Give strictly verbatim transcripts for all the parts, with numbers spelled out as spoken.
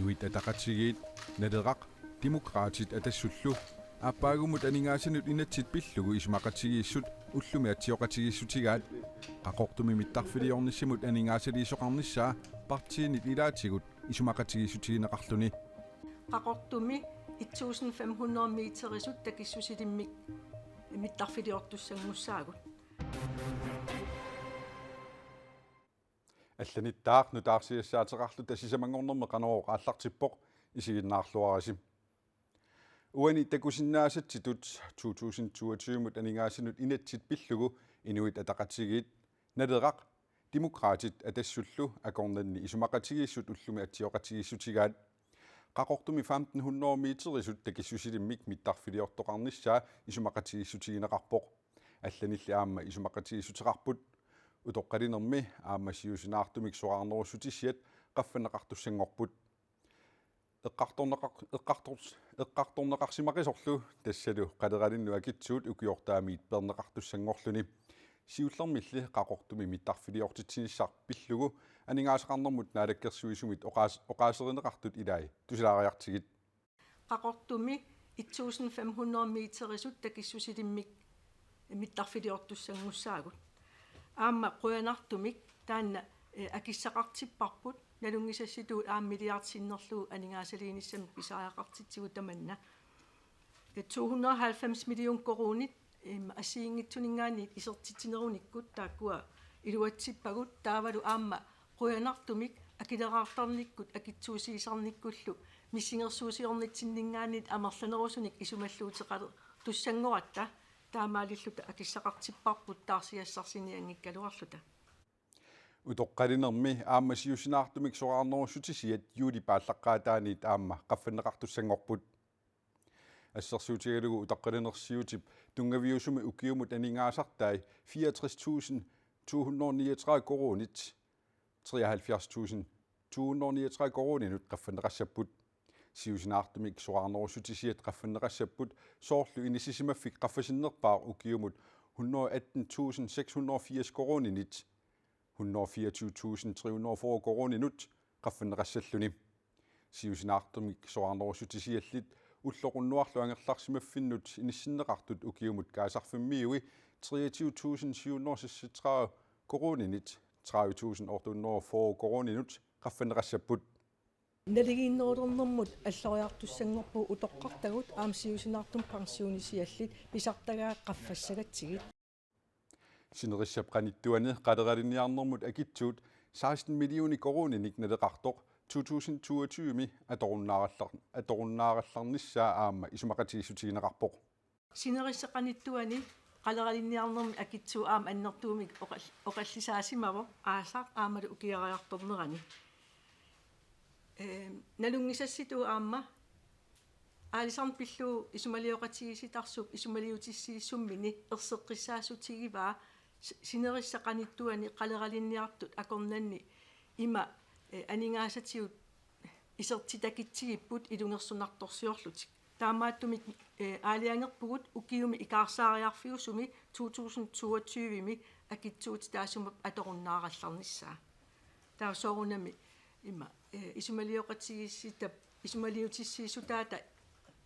Inuit Ataqatigiit, Naleraq, Demokraatit Atassullu aappaagumut aningaasanut inatsit pillugu isumaqatigiissut ullumi atsioqatigiissutigaat. Qaqortumi mittarfiliornissamut aningaasaliisoqarnissaa partiinit ilaatigut isumaqatigiissutigineqarluni. Qaqortumi et tusind fem hundrede meterisut takissusilimmik mittarfiliortussanngussaagut. Allanittaaq nutaarsiassaateqarluta sisamanngornermi Qanorooq aallartippoq, isiginnaarluarisi. Uani takusinnaasatsitut to tusind toogtyve-mut aningaasanut inatsit pillugu Inuit Ataqatigiit, Naleraq, Demokraatit Atassullu akornanni isumaqatigiissut ullumi atsioqatigiissutigaat. Qaqortumi femten hundrede meterisut takissusilimmik mittarfiliortoqarnissaa isumaqatigiissutigineqarpoq. Allanilli aamma isumaqatigiissuteqarput. Utoqqalinermi aamma siusinaartumik soraarnerussutisiat qaffanneqartussanngorput. Eqqartorneqar-, eqqartor-, eqqartorneqarsimaqisorlu tassalu qaleralinnut akitsuut ukiortaamiit peerneqartussanngorluni. Siullermilli Qaqortumi mittarfiliortitsinissaq pillugu aningaasaqarnermut naalakkersuisumit oqaas-, oqaaserineqartut ilai tusulaariartigit. Qaqortumi et tusind fem hundrede meterisut takissusilimmik mittarfiliortussanngussaagut. Aamma qujanartumik taanna, eh, akissaqartipparput, nalunngisassituut aamma milliard sinnerlugu aningaasaliinissamik pisariaqartitsigut tamanna. Eh, to hundrede og halvfems million koruunit, em, assigiinngitsuninngaanniit isertitsinerunikkut taakkua iluatsippagut, taavalu aamma qujanartumik akileraartarnikkut akitsuusiisarnikkullu missingersuusiornitsinninngaanniit amerlanerusunik isumalluuteqalertussanngoratta, taamaalilluta akissaqartipparput taarsiassarsinianngikkaluarluta. Utoqqalinermi aamma siusinaartumik soraarnerussutisiat juulip aallaqqaataaniit aamma qaffanneqartussanngorput. Assersuutigalugu utoqqalinersiutip tunngaviusumi ukiumut aningaasartai fireogtres tusind to hundrede niogtredive koruunit treoghalvfjerds tusind to hundrede niogtredive koruuninut qaffanneqassapput. Siusinaartumik soraarnerussutisiat qaffanneqassapput soorlu inissisimaffik qaffasinnerpaaq ukiumut hundrede atten tusind seks hundrede firs koruuninit hundrede fireogtyve tusind tre hundrede fyrre koruuninut qaffanneqassalluni. Siusinaartumik soraarnerussutisiallit ulloq unnuarlu angerlarsimaffinnut inissinneqartut ukiumut kaasarfimmiui treogtyve tusind syv hundrede seksogtredive koruuninit tredive tusind otte hundrede fyrre koruuninut qaffanneqassapput. Naligiinnerulernermut alloriartussanngorpugut utoqqartagut aamma siusinaartumik pensionisiallit pisartagaat qaffassagatsigit. Sinerissap qanittuani qaleralinniarnermut akitsuut seksten millioner koruuninik naleqartoq to tusind toogtyve-mi atorunnaarallar-, atorunnaarallarnissaa aamma isumaqatigiissutigineqarpoq. Sinerissap qanittuani qaleralinniarnermut akitsuut aamma annertuumik oqal-, oqallisaasimavoq aasaq aammalu ukiariartornerani. Ehm, nalunngisassitut aamma aalisarneq pillugu isumalioqatigiissitassarput isumaliutissiissummini erseqqissaassutigivaat s-, sinerissap qanittuani qaleralinniartut akornanni ima, eh, aningaasatigut isertitakitsigipput ilungersunartorsiorlutik. Taamaattumik, eh, aalajangerpugut ukiumi ikaarsaariarfiusumi to tusind toogtyve-mi akitsuutit taassuma atorunnaarallarnissaa. Taava soorunami ima, eh, isumalioqatigiissitap isumaliutissiissutaata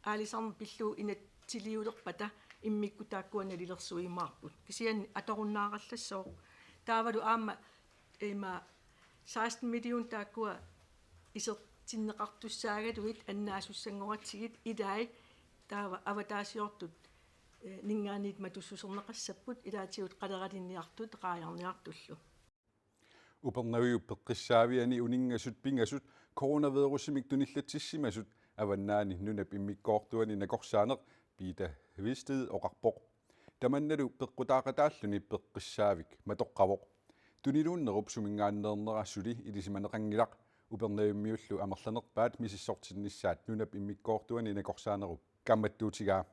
aalisarneq pillugu inatsisiliulerpata immikkut taakkua nalilersuimaarput. Kisianni atorunnaarallassooq. Taavalu aamma ima seksten million taakkua isertinneqartussaagalugit annaasussangoratsigit ilai taava avataasiortut, eh, ninngaanniit matussuserneqassapput ilaatigut qaleralinniartut raajarniartullu. Upernaviup peqqissaaviani uninngasut pingasut coronavirusimik tunillatsissimasut Avannaani nunap immikkoortuani nakorsaaneq Peter Hvidsted oqarpoq. Tamannalu peqqutaaqataalluni peqqissaavik matoqqavoq. Tuniluunnerup suminngaanneernera suli ilisimaneqanngilaq, Upernavimmiullu amerlanerpaat misissortinnissaat nunap immikkoortuani nakorsaanerup kaammattuutigaa.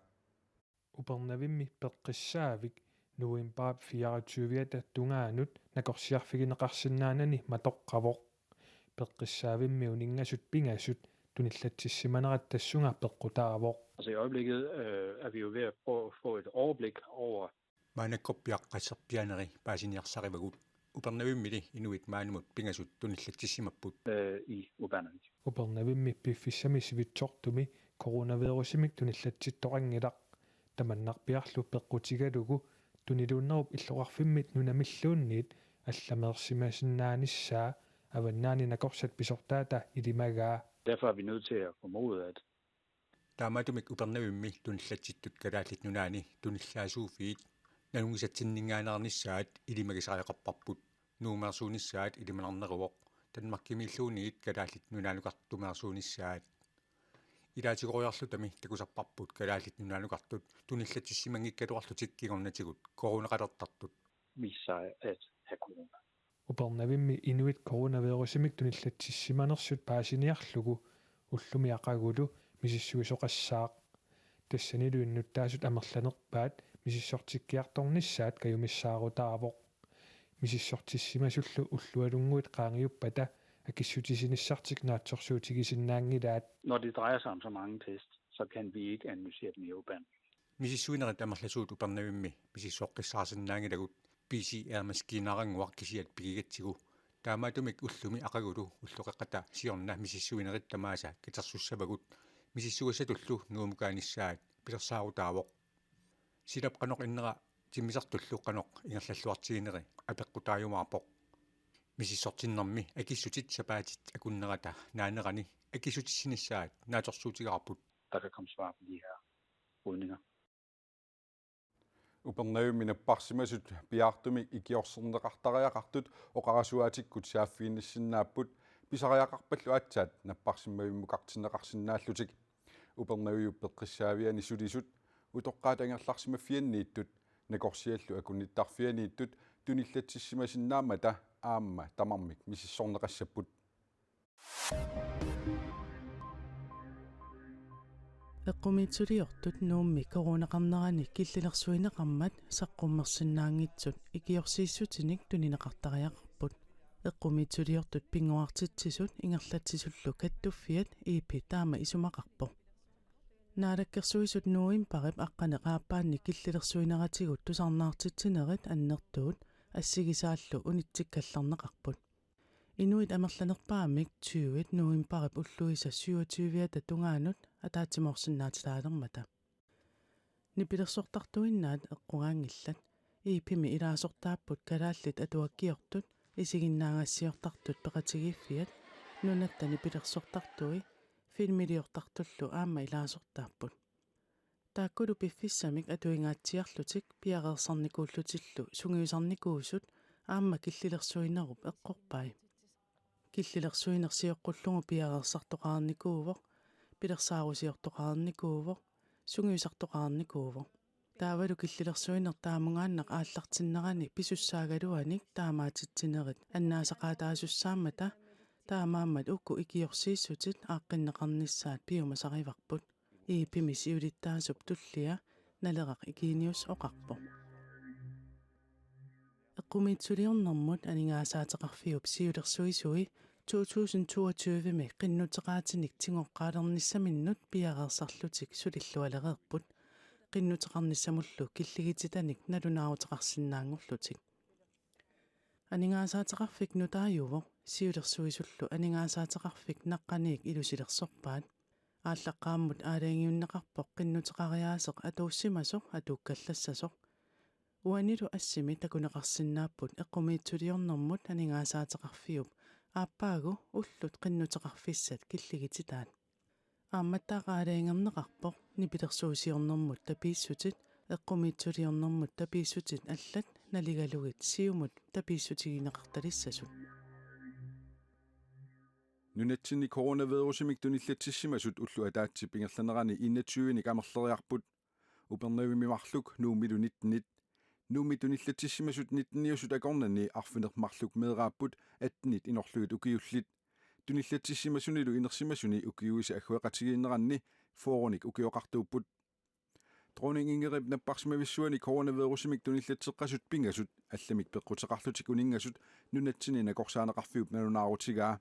Upernavimmi peqqissaavik novembarip fireogtyve-ata tungaanut nakorsiarfigineqarsinnaanani matoqqavoq. Peqqissaavimmi uninngasut pingasut tunillatsissimanerat tassunga peqqutaavoq. Altså i øjeblikket øh, er vi jo ved at prøve at få et overblik over Maannakkorpiaq qasserpiaaneri paasiniarsarivagut. Upernavimmili inuit maannamut pingasut tunillatsissimapput. Øh, i Upernavik. Upernavimmi piffissami sivitsortumi coronavirusimik tunillatsittoqanngilaq. Tamannarpiarlu peqqutigalugu tuniluunnerup illoqarfimmit nunamilluunniit allameersimasinnaanissaa Avannaani Nakorsat pisortaata ilimagaa. Derfor er vi nødt til at formode, at Taamaattumik Upernavimmi tunillatsittut Kalaallit Nunaanni tunillaasuuffiit nalunngisatsinninngaanneernissaat ilimagisariaqarparput. Nuummeersuunissaat ilimanarneruvoq, Danmarkimiilluunniit Kalaallit Nunaanukartumeersuunissaat. Ilaatigoriarlutami takusarparput Kalaallit Nunaanukartut tunillatsissimanngikkaluarlutik kingornatigut coronaqalertartut. Viste sig at have corona. Upernavimmi inuit coronavirusimik tunillatsissimanersut paasiniarlugu ullumi aqagulu misissuisoqassaaq. Tassanilu innuttaasut amerlanerpaat misissortikkiartornissaat kajumissaarutaavoq. Misissortissimasullu ullualunnguit qaangiuppata akissutisinissartik naatsorsuutigisinnaanngilaat. Når det drejer sig om så mange test, så kan vi ikke analysere dem i Upan. Misissuinerit amerlasuut Upernavimmi misissoqqissaarsinnaanngilagut P C R-maskiinaarannguaq kisiat pigigatsigu. Taamaattumik ullumi aqagulu ulloqeqqata siorna misissuinerit tamaasa katersussavagut, misissugassatullu Nuumukaanissaat pilersaarutaavoq. Silap qanoq innera timmisartullu qanoq ingerlalluartigineri apeqqutaajumaarpoq. Misissortinnermi akissutit sapaatit akunnerata naanerani akissutissinissaat naatsorsuutigaarput. Der kan komme svar på de her hovedinger. Upernavimmi napparsimasut piaartumik ikiorserneqartariaqartut oqarasuaatikkut saaffiginnissinnaapput, pisariaqarpallu aatsaat napparsimmavimmukartinneqarsinnaallutik. Upernaviup peqqissaaviani sulisut, utoqqaat angerlarsimaffianniittut, nakorsiallu akunnittarfianiittut tunillatsissimasinnaammata aamma tamarmik misissorneqassapput. Eqqumiitsuliortut Nuummi coronaqarnerani killilersuineqarmat saqqummersinnaanngitsut ikiorsiissutinik tunineqartariaqarput. Eqqumiitsuliortut pinnguartitsisut ingerlatsisullu kattuffiat I P I taama isumaqarpoq. Naalakkersuisut novembarip aqqaneq aappaanni killilersuineratigut tusarnaartitsinerit annertuut assigisaallu unitsikkallarneqarput. Inuit amerlanerpaamik tyve novembarip ulluisa syvogtyve-ata tungaanut ataatsimoorsinnaatitaalermata. Nipilersortartuinnaat eqqugaanngillat. I P I-mi ilaasortaapput kalaallit atuakkiortut, isiginnaagassiortartut peqatigiiffiat, nunatta nipilersortartui, filmiliortartullu aamma ilaasortaapput. Taakkulu piffissamik atuingaatsiarlutik piareersarnikuullutillu sungiusarnikuusut aamma killilersuinerup eqqorpai. Killilersuineq sioqqullugu piareersartoqarnikuuvoq, pilersaarusiortoqarnikuuvoq, sungiusartoqarnikuuvoq. Taavalu killilersuineq taamungaannaq aallartinnerani pisussaagaluanik taamaatitsinerit annaasaqaataasussaammata, taamaammat uku ikiorsiissutit aaqqinneqarnissaat piumasarivarput, I P I-mi siulittaasup tullia Naleraq Eugenius oqarpoq. Eqqumiitsuliornermut aningaasaateqarfiup siulersuisui to tusind toogtyve-mi qinnuteqaatinik tigoqqaalernissaminnut piareersarlutik sulillualereerput, qinnuteqarnissamullu killigititanik nalunaaruteqarsinnaanngorlutik. Aningaasaateqarfik nutaajuvoq, siulersuisullu aningaasaateqarfik naqqaniik ilusilersorpaat. Aallaqqaammut aalajangiunneqarpoq qinnuteqariaaseq atuussimasoq atuukkallassasoq. Uanilu assimi takuneqarsinnaapput eqqumiitsuliornermut aningaasaateqarfiup aappaagu ullut qinnuteqarfissat killigititaat. Aammattaaq aalajangerneqarpoq nipilersuusiornermut tapiissutit, eqqumiitsuliornermut tapiissutit allat naligalugit siumut tapiissutigineqartalissasut. Nunatsinni coronavirusimik tunillatsissimasut ullut ataatsip ingerlanerani enogtyvenik amerleriarput. Upernavimmi marluk Nuummilu nittenit. Nuummi tunillatsissimasut nitteniusut akornanni arfineq-marluk meeraapput attenit inorlugit ukiullit. Tunillatsissimasunilu inersimasuni ukiuisa aggueqatigiinneranni fyrrenik ukioqartuupput. Dronning Ingridip napparsimavissuani coronavirusimik tunillateqqasut pingasut allamik peqquteqarlutik uninngasut nunatsinni nakorsaaneqarfiup nalunaarutigaa.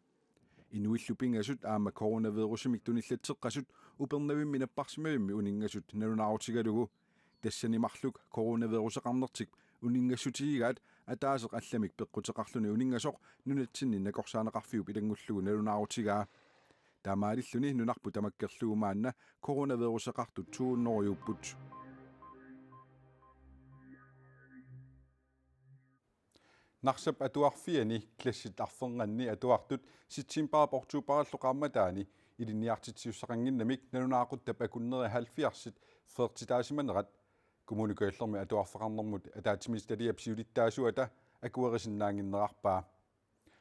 Inuillu pingasut aamma coronavirusimik tunillateqqasut Upernavimmi napparsimavimmi uninngasut nalunaarutigalugu. Tassani marluk coronaviruseqarnertik uninngassutigigaat ataaseq allamik peqquteqarluni uninngasoq nunatsinni nakorsaaneqarfiup ilanngullugu nalunaarutigaa. Taamaalilluni nunarput tamakkerlugu maanna coronaviruseqartut to hundrediupput. Narsap atuarfiani klassit arfernganni atuartut septembarip oktobarip qaammataani ilinniartitsisussaqannginnamik nalunaaquttap akunneri halvfjerdsit fyrretaasimanerat Kommune Kujallermi atuarfeqarnermut ataatsimiititaliap siulittaasuata akuerisinnaannginnerarpaa.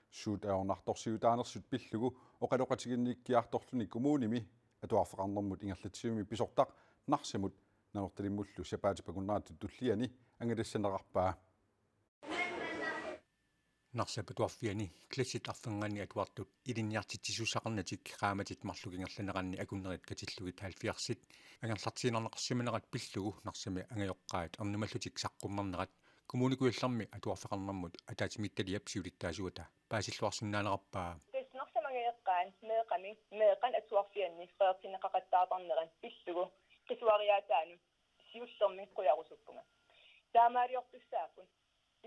Suut ajornartorsiutaanersut pillugu oqaloqatiginnikkiartorluni kommunimi atuarfeqarnermut ingerlatsivimmi pisortaq Narsamut Nanortalimmullu sapaatip akunnerata tulliani angalassanerarpaa. Narsap atuarfiani klassit arfernganni atuartut ilinniartitsisussaqarnatik qaammatit marluk ingerlaneranni akunnerit katillugit halvfjerdsit angerlartiinnarneqarsimanerat pillugu Narsami angajoqqaat ernumallutik saqqummernerat Kommune Kujallermi atuarfeqarnermut ataatsimiititaliap siulittaasuata paasilluarsinnaanerarpaa. Tassa Narsami angajoqqaat meeqqami meeqqat atuarfianni qeqertinneqaqattaartarnerat pillugu qisuariaataanut siullermik qujarusuppunga. Taamaaliortussaapput.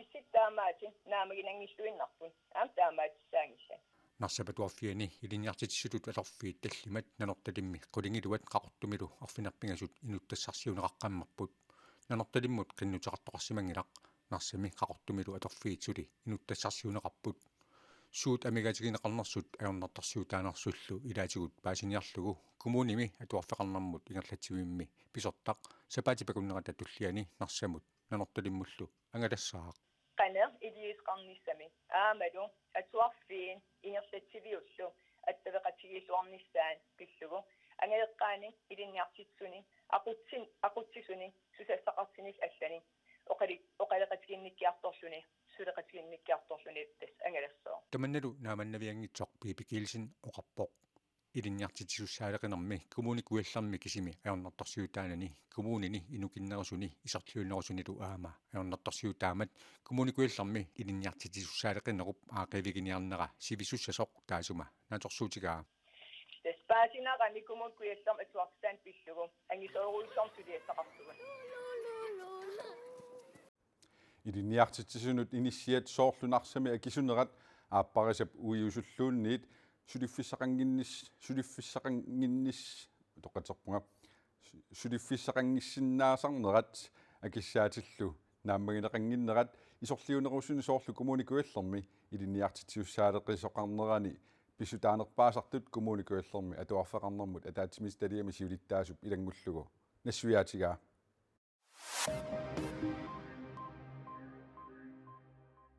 Illit taamaatit naammaginanngilluinnarput. Aamma taamaatissaanngillat. Narsap atuarfiani ilinniartitsisutut atorfiit tallimat Nanortalimmi qulingiluat Qaqortumilu arfineq-pingasut inuttassarsiuunneqaqqammerput. Nanortalimmut qinnuteqartoqarsimanngilaq, Narsami Qaqortumilu atorfiit suli inuttassarsiuunneqarput. Suut amigaatigineqarnersut ajornartorsiutaanersullu ilaatigut paasiniarlugu kommunimi atuarfeqarnermut ingerlatsivimmi pisortaq sapaatip akunnerata tulliani Narsamut Nanortalimmullu angalassaaq. Qanoq iliuuseqarnissami aammalu atuarfiit ingerlatsiviullu attaveqatigiilluarnissaat pillugu angajoqqaannik ilinniartitsisunik aqutsin-, aqutsisunik susassaqartinik allanik oqali-, oqaloqatiginnikkiartorluni, suleqatiginnikkiartorluni tassa angalassooq. Tamannalu naamannavianngitsoq Pipi Kielsen oqarpoq. Ilinniartitsisussaaleqinermi Kommune Kujallermi kisimi ajornartorsiutaanani kommunini inukinnerusuni isorliunerusunilu aamma ajornartorsiutaammat Kommune Kujallermi ilinniartitsisussaaleqinerup aaqqiiviginiarnera sivisussasoq taassuma naatsorsuutigaa. Tassa paasinarami Kommune Kujallermi atuartitaanut pillugu angisoorujussuarmik suliassaqartugut. Ilinniartitsisunut inissiat soorlu Narsami akisunerat aapparisap uiusulluunniit suliffissaqannginnis-, suliffissaqannginnis-, toqqatserpunga. Su-, suliffissaqanngissinnaasarnerat akissaatillu naammagineqannginnerat isorliunerusuni soorlu Kommune Kujallermi ilinniartitsisussaaleqisoqarnerani pissutaanerpaasartut Kommune Kujallermi atuarfeqarnermut ataatsimiititaliami siulittaasup ilanngullugu nassuiaatigaa.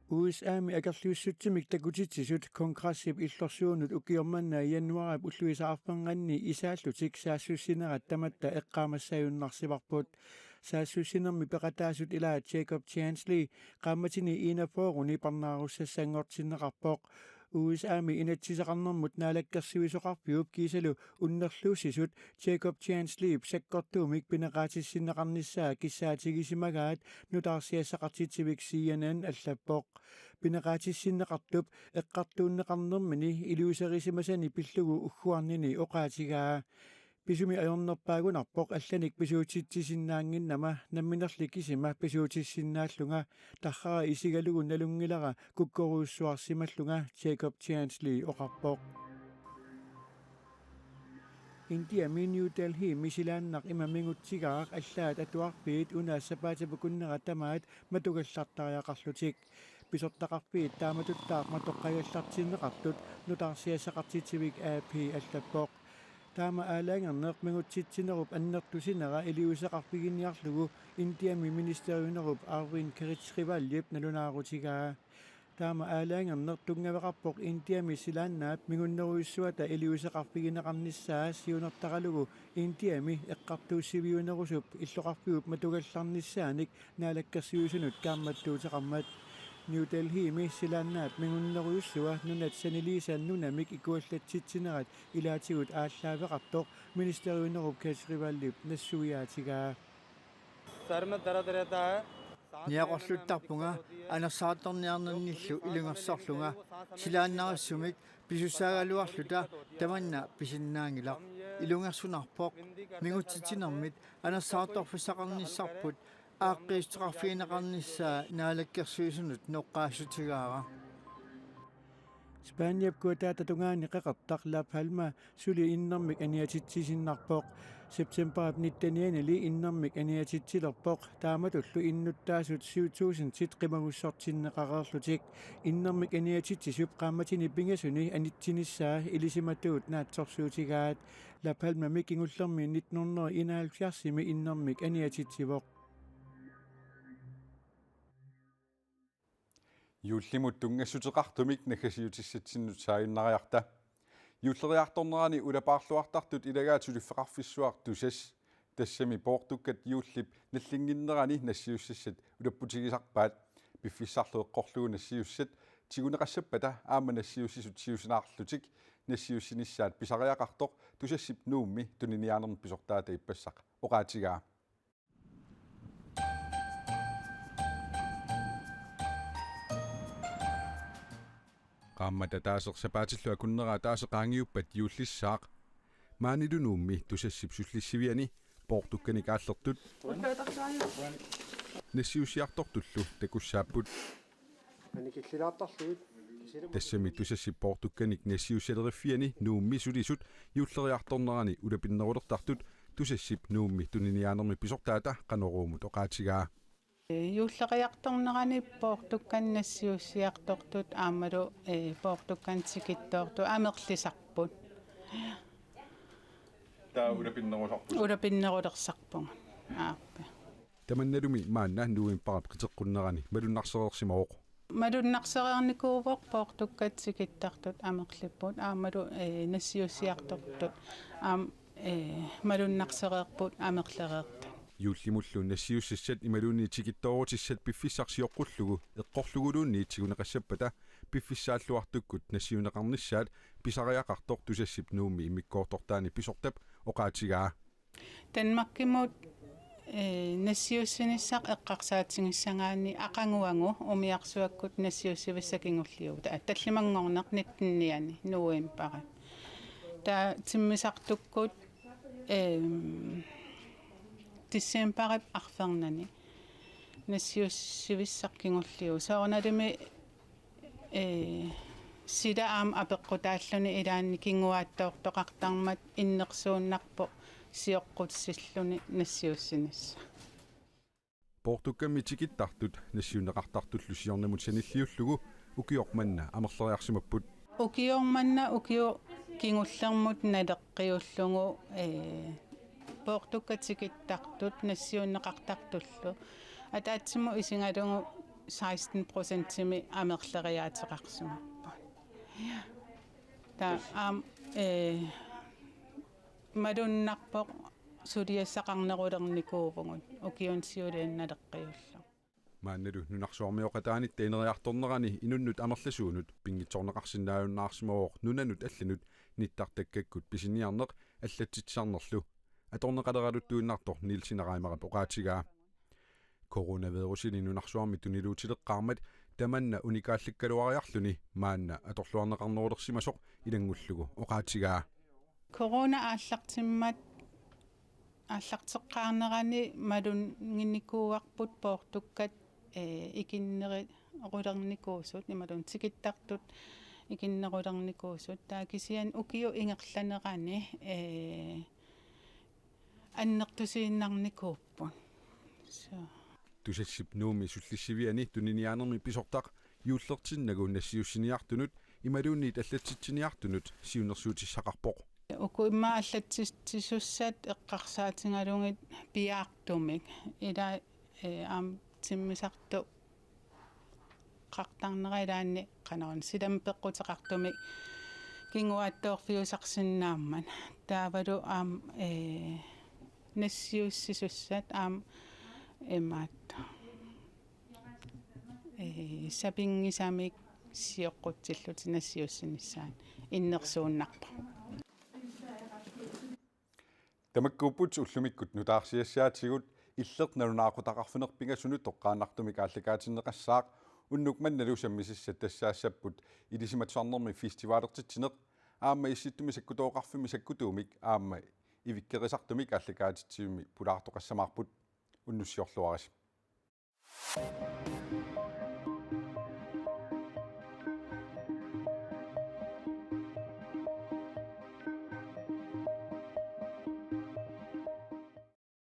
U S A-mi akerliussutsimik takutitsisut kongressip illorsuunut ukioq manna januaarip ulluisa arfernganni isaallutik saassussinerat tamatta eqqaamassaajunnarsivarput. Saassussinermi peqataasut ilaat Jacob Chansley qaammatini enogfyrreni parnaarussassanngortinneqarpoq. U S A-mi inatsisaqarnermut naalakkersuisoqarfiup kiisalu unnerluussisut Jacob Chansleyp sakkortuumik pineqaatissinneqarnissaa kissaatigisimagaat nutaarsiassaqartitsivik C N N allappoq. Pineqaatissinneqartup eqqartuunneqarnermini iliuuserisimasani pillugu ugguarnini oqaatigaa. Pisumi ajornerpaagunarpoq allanik pisuutsitsisinnaannginnama namminerli kisima pisuutissinnaallunga, tarrara isigalugu nalunngilara kukkorujussuarsimallunga, Jacob Chansley oqarpoq. Indiami New Delhimi silaannaq ima mingutsigaaq allaat atuarfiit una sapaatip akunnera tamaat matugallartariaqarlutik. Pisortaqarfiit taamatuttaaq matoqqagallartinneqartut nutaarsiassaqartitsivik A P allappoq. Taama aalajangerneq mingutsitsinerup annertusinera iliuuseqarfiginiarlugu Indiami ministeriunerup Arvind Kejrivaljiup nalunaarutigaa. Taama aalajangerneq tunngaveqarpoq Indiami silaannaap mingunnerujussuata iliuuseqarfigineqarnissaa siunertaralugu Indiami eqqartuussiviunerusup illoqarfiup matugallarnissaanik naalakkersuisunut kaammattuuteqarmat. New Delhimi silaannaap mingunnerujussua nunat saniliisa nunamik ikuallatsitsinerat ilaatigut aallaaveqartoq ministeriunerup Kejrivalip nassuiaatigaa. Sir में दर्द रहता है। Niaqorluttarpunga anersaartorniarnernillu ilungersorlunga, silaannarissumik pisussaagaluarluta tamanna pisinnaanngilaq. Ilungersunarpoq. Mingutsitsinermit anersaartorfissaqarnissarput Aaqqiissuteqarfigineqarnissaa Naalakkersuisunut noqqaassutigaara. Spaniap kuataata tungaani qeqertaq La Palma suli innermik aniatitsisinnarpoq. Septembarip nittenianili innermik aniatitsilerpoq. Taamatullu innuttaasut syv tusindit qimagussortinneqareerlutik. Innermik aniatitsisup qaammatini pingasuni anitsinissaa ilisimatuut naatsorsuutigaat. La Palmami kingullermi nitten hundrede enoghalvfjerdsimi innermik aniatitsivoq. Juullimut tunngassuteqartumik naggasiutissatsinnut saajunnariarta. Juulleriartornerani ulapaarluartartut ilagaat suliffeqarfissuaq Tusass. Tassami poortukkat juullip nallinnginnerani nassiussassat ulapputigisarpaat. Piffissarlu eqqorlugu nassiussat tiguneqassappata aamma nassiussisut siusinaarlutik nassiussinissaat pisariaqartoq Tusassip Nuummi tuniniaanermik pisortaata ippassaq oqaatigaa. Qaammat ataaseq sapaatillu akunnera ataaseq qaangiuppat juullissaaq. Maanilu Nuummi Tusassip sullissiviani poortukkanik aallertut nassiussiartortullu takussaapput. Tassami Tusassip poortukkanik nassiussalereerfiani Nuummi sulisut juulleriartornerani ulapinnerulertartut Tusassip Nuummi tuniniaanermik pisortaata Qanoruumut oqaatigaa. Juulleriartornerani poortukkanik nassiussiartortut aammalu, eh, poortukkanik tikittoortut amerlisarput. Taava ulapinnerusarput. Ulapinnerulersarpugut. Aap. Tamannalumi maanna novembarip qiteqqunnerani malunnarsereersimavoq. Malunnarsereernikuuvoq poortukkat tikittartut amerlipput aammalu, eh, nassiussiartortut aam-, eh, malunnarsereerput amerlereertut. Juullimullu nassiussassat imaluunniit tikittoorutissat piffissaq sioqqullugu eqqorluguluunniit tiguneqassappata piffissaalluartukkut nassiunneqarnissaat pisariaqartoq Tusassip Nuummi immikkoortortaani pisortap oqaatigaa. Danmarkimut, eh, nassiussinissaq eqqarsaatigissagaanni aqaguagu umiarsuakkut nassiussivissaq kingulliuvoq. Taava tallimanngorneq nittenianni novembari. Taava timmisartukkut, ehm, decembarip arfernani nassiussivissaq kingulliuvoq. Soorunalimi ee, sila aamma apeqqutaalluni ilaanni kinguaattoortoqartarmat innersuunnarpoq sioqqutissilluni nassiussinissaq. Poortukkammi tikittartut nassiunneqartartullu siornamut sanilliullugu ukioq manna amerleriarsimapput. Ukioq manna ukiut kingullermut naleqqiullugu, ee, poortukkat tikittartut nassiunneqartartullu ataatsimut isigalugu seksten procentimik amerleriaateqarsimapput. Ja. Taava aamma, ee, malunnarpoq suliassaqarnerulernikuuvugut ukiuni siuliani naleqqiullugu. Maannalu nunarsuarmioqataanitta ineriartornerani inunnut amerlasuunut pinngitsoorneqarsinnaajunnaarsimavoq nunanut allanut nittartakkakkut pisiniarneq allatsitsisarnerlu atorneqaleraluttuinnartoq Nielsen Reimerip oqaatigaa. Coronavirusini nunarsuarmi tuniluutileqqaarmat tamanna unikaallakkaluariarluni maanna atorluarneqarnerulersimasoq ilanngullugu oqaatigaa. Corona aallartimmat aallarteqqaarnerani malunnginnikuuarput poortukkat, ee, ikinnerulernikuusut, imaluunniit tikittartut ikinnerulernikuusut. Taava kisianni ukiup ingerlanerani, ee, annertusiinnarnikuupput. Så. Tusassip Nuummi sullissiviani tuniniaanermi pisortaq juullertinnagu nassiussiniartunut imaluunniit allatsitsiniartunut siunnersuutissaqarpoq. Uku immaqa allatsitsisussat eqqarsaatigalugit piaartumik. Ila, ee, aamma timmisartoqartarnera ilaanni qanoruna silami peqquteqartumik kinguaattoorfiusarsinnaammat. Taavalu aamma, ee, nassiussisussat aamma imaattoq. Ee, sapinngisamik sioqqutsillutik nassiussinissaat innersuunnarpoq. Tamakkuupput ullumikkut nutaarsiassaatigut. Illeq nalunaaqutaq arfineq-pingasunut toqqaannartumik aallakaatinneqassaaq. Unnuk mannalu sammisassat tassaassapput ilisimatusarnermi festivalertitsineq aamma Issittumi Sakkutooqarfimmi sakkutuumik aamma ivikkerisartumik aallakaatitsivimmi pulaartoqassamaarput. Unnussiorluarisi.